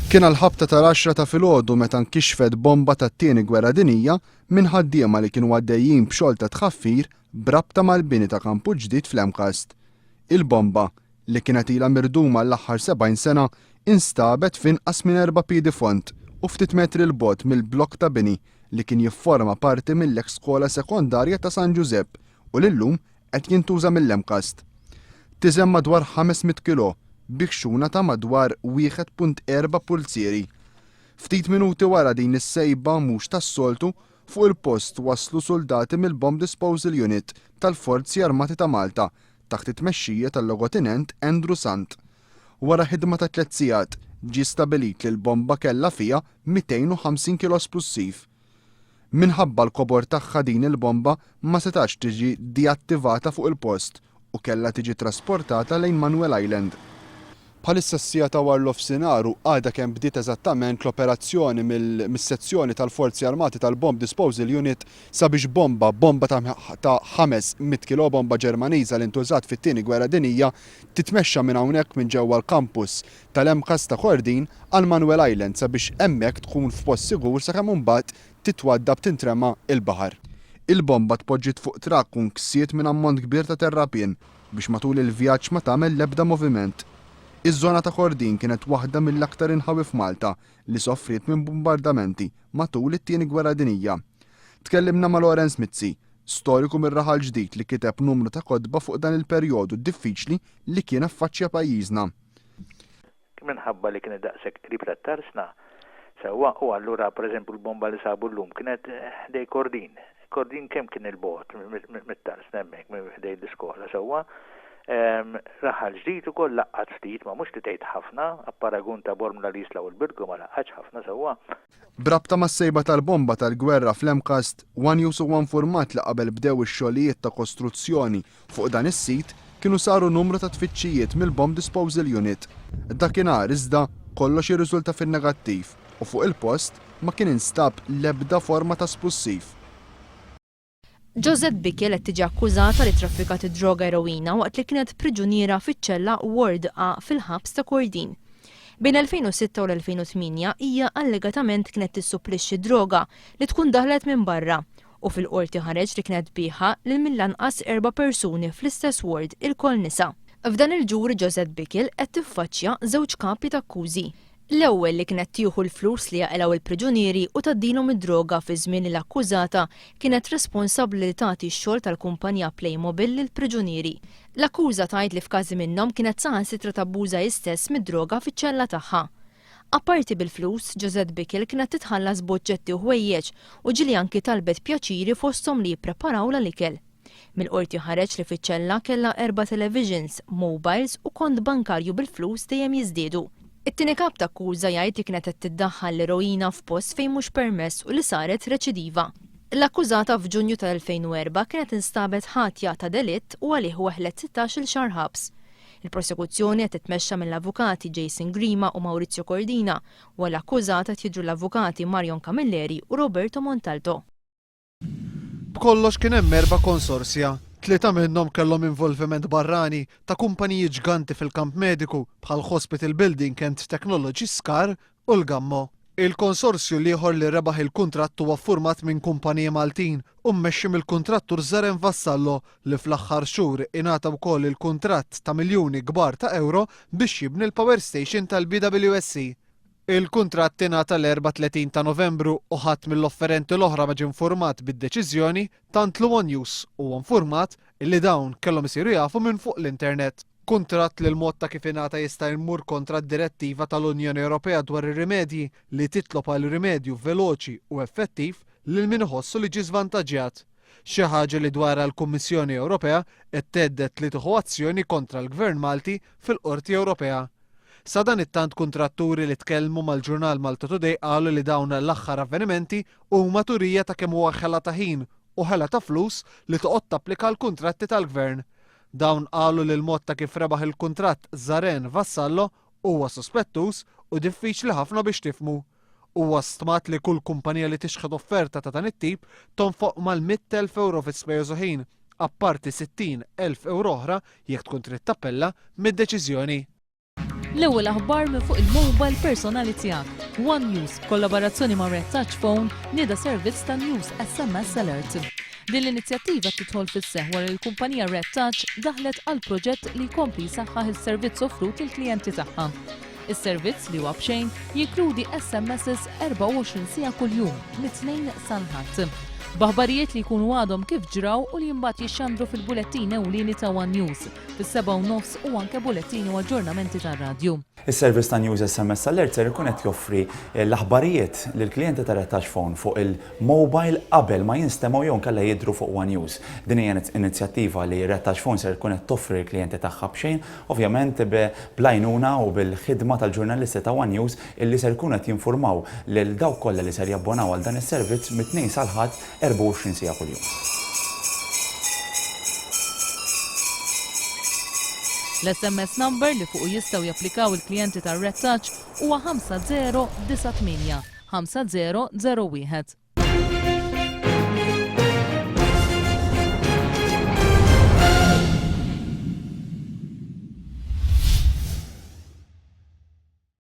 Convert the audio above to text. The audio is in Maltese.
Kien għall-ħabta tal-għaxra ta' filgħodu meta nkixfet bomba tat-Tieni Gwerra Dinija minn ħaddiema li kienu għaddejjin b'xogħol ta' tħaffir b'rabta mal-bini ta' kampus ġdid fl-MCAST. Il-bomba, li kienet ilha mirduma għall-aħħar 70 sena, instabet f'inqas minn erba' piedi fond u ftit metri 'l bogħod mill-blokk ta' bini li kien jifforma parti mill-eks skola sekondarja ta' San Ġużepp u li llum qed jintuża mill-MCAST. Tiżen madwar 500 kilò bi kxuna ta' madwar 1.4 pulzieri. Ftit minuti wara din is-sejba mhux tas-soltu, fuq il-post waslu suldati mill-Bomb Disposal Unit tal-Forzi Armati ta' Malta taħt it-tmexxija tal-Logotinent Andrew Sant. Wara ħidma ta' tlett sigħat, ġie stabilit li l-bomba kellha fiha 250 kilo splussiv. Minħabba l-kobor tagħha din il-bomba ma setax tiġi deattivata fuq il-post u kellha tiġi trasportata lejn Manuel Island. Bħalissa s-siegħa ta' warlofsinhar u għadha kemm bdiet eżattament l-operazzjoni mis-sezzjoni tal-Forzi Armati tal-Bomb Disposal Unit sabiex bomba, bomba ta' ta' 500 kilo bomba Ġermaniża li ntużat fit-Tieni Gwerra Dinjija titmexxa minn hawnhekk minn ġewwa l-kampus tal-MCAST ta' Kordin għal Manuel Island sabiex hemmhekk tkun f'post sigur sakemm imbagħad titwaddab tintrema l-baħar. Il-bomba tpoġġiet fuq trakk u nksiet minn ammont kbir ta' terrapien biex matul il-vjaġġ ma tagħmel l-ebda moviment. Iż-żona ta' Kordin kienet waħda mill-aktar inħawi f'Malta li sofriet minn bumbardamenti matul it-Tieni Gwerra Dinjija. Tkellimna ma' Lawrence Mizzi, storiku mir-Raħal Ġdid li kiteb numru ta' kotba fuq dan il-perjodu diffiċli li kien affaċċja pajjiżna. Minħabba li kienet daqshekk qrib tat-tarsna, sewwa, u allura pereżempju l-bomba li sabu llum kienet ħdej Kordin. Kordin kemm kien 'il bogħod mit-tarsna hemmhekk, minn ħdej l-iskola, sewwa. Raħal Ġdid ukoll laqqat ftit, ma mhux li tgħid ħafna, apparagun ta' Bormla l-Isla u l-Birgu ma laqqatx ħafna, sewwa. B'rabta mas-sejba tal-bomba tal-gwerra fl-MCAST, one News huwa infurmat li qabel bdew ix-xogħlijiet ta' kostruzzjoni fuq dan is-sit kienu saru numru ta' tfittxijiet mill-Bomb Disposal Unit. Dakinhar, iżda, kollox irriżulta fin-negattiv u fuq il-post ma kien instab l-ebda forma ta' splussiv. Josette Bickel qed tiġi akkużata li traffikat id-droga eroina waqt li kienet priġuniera fiċ-ċella Ward A fil-ħabs ta' Kordin. Bejn l-2006 u l-2008 hija allegatament kienet tissupplixxi droga li tkun daħlet minn barra u fil-qorti ħareġ li kienet tbigħha lil mill-anqas erba' persuni fl-istess ward ilkoll nisa. F'dan il-ġuri Josette Bickel qed tiffaċċja żewġ kapi t'akkużi. L-ewwel li kienet tieħu l-flus li jaqilgħu l-priġunieri u tgħaddilhom id-droga fi żmien li l-akkużata kienet responsabbli li tagħti x-xogħol tal-kumpanija Playmobil lill-priġunieri. L-akkuża tgħid li f'każi minnhom kienet saħansitra tabbuża hi stess mid-droga fiċ-ċella tagħha. Apparti bil-flus, Josette Bickel kienet titħallas b'oġġetti u ħwejjeġ u ġieli anki talbet pjaċiri fosthom li jippreparawlha l-ikel. Mill-Qorti ħareġ li fiċ-ċella kellha erba' televisions, mobiles u kont bankarju bil-flus dejjem jiżdiedu. It-tieni kap t'akkuża jgħid li kienet qed tiddaħħal l-eroina f'post fejn mhux permess u li saret reċidiva. L-akkużata f'Ġunju tal-2004 kienet instabet ħatja ta' delitt u għalih weħlet sittax-il xahar ħabs. Il-prosekuzzjoni qed titmexxa mill-avukati Jason Grima u Maurizio Cordina u għall-akkużat qed jidhru l-avukati Marion Camilleri u Roberto Montalto. B'kollox kien hemm erba' konsorzja. Tlieta minnhom kellhom involviment barrani ta' kumpaniji ġganti fil-kamp mediku bħal Hospital Building and Technology Scar u l-Gammo. Il-konsorzju l-ieħor li rebaħ il-kuntratt huwa ffurmat minn kumpaniji Maltin u mmexxi mill-kuntrattur Zaren Vassallo li fl-aħħar xhur ingħata wkoll il-kuntratt ta' miljuni kbar ta' ewro biex jibni l-power station tal-BWSC. Il-kuntratt ingħata l-Erbgħa 30 ta' Novembru u ħadd mill-offerenti l-oħra ma ġie nfurmat bid-deċiżjoni tant li one News huwa nfurmat illi dawn kellhom isiru jafu minn fuq l-internet. Kuntratt li l-mod ta' kif ingħata jista' jmur kontra d-direttiva tal-Unjoni Ewropea dwar ir-rimedji li titlob għal rimedju veloċi u effettiv lil min iħossu li ġie żvantaġġjat. Xi ħaġa li dwarha l-Kummissjoni Ewropea qed thedded li tieħu azzjoni kontra l-Gvern Malti fil-Qorti Ewropea. Sadanittant kuntratturi li tkellmu mal-ġurnal Maltatoday qalu li dawn l-aħħar avvenimenti huma turija ta' kemm huwa ħela ta' ħin u ħela ta' flus li toqgħod tapplika għall-kuntratti tal-Gvern. Dawn qalu li l-mod ta' kif rebaħ il-kuntratt Zaren Vassallo huwa suspettuż u diffiċli ħafna biex tifhmu. Huwa stmat li kull kumpanija li tixħet offerta ta' dan it-tip tonfoq mal-100,000 ewro fi spejjeż u ħin, apparti 60,000 ewro oħra jekk tkun trid tappella mid-deċiżjoni. L-ewwel aħbar minn fuq il-mobile personali tiegħek. One News b'kollaborazzjoni ma' Red Touch Phone nieda servizz ta' News SMS Alert. Din l-inizjattiva tidħol fis-seħħ wara li l-kumpanija Red Touch daħlet għal proġett li jkompli jsaħħaħ is-servizz offrut lill-klijenti tagħha. Is-servizz, li huwa b'xejn, jinkludi SMSs 24 siegħa kuljum, mit-Tnejn sal-Ħadd. B'aħbarijiet li jkunu għadhom kif ġraw u li mbagħad jixxandru fil-bulettin ewlieni ta' one News, fis-sebgħa u nofs u anke bulettini u aġġornamenti tar-radju. Is-servizz ta' News SMS Alert ser ikun qed joffri l-aħbarijiet lill-klijenti ta' Red Touch Phone fuq il-mobile qabel ma jinstemgħu jew inkella jidhru fuq one News. Din hija inizjattiva li Red Touch Phone ser tkun qed toffri lill-klijenti tagħha b'xejn Ovvjament bl-għajnuna u bil-ħidma tal-ġurnalisti ta' one News illi ser ikunu qed jinfurmaw lil dawk kollha li ser jabbonaw għal dan is-servizz mit-Tnejn sal-Ħadd 24 siegħa kuljum. L-SMS number li fuqu jistgħu japplikaw il-klijenti tar-Red Touch huwa 5098 5001.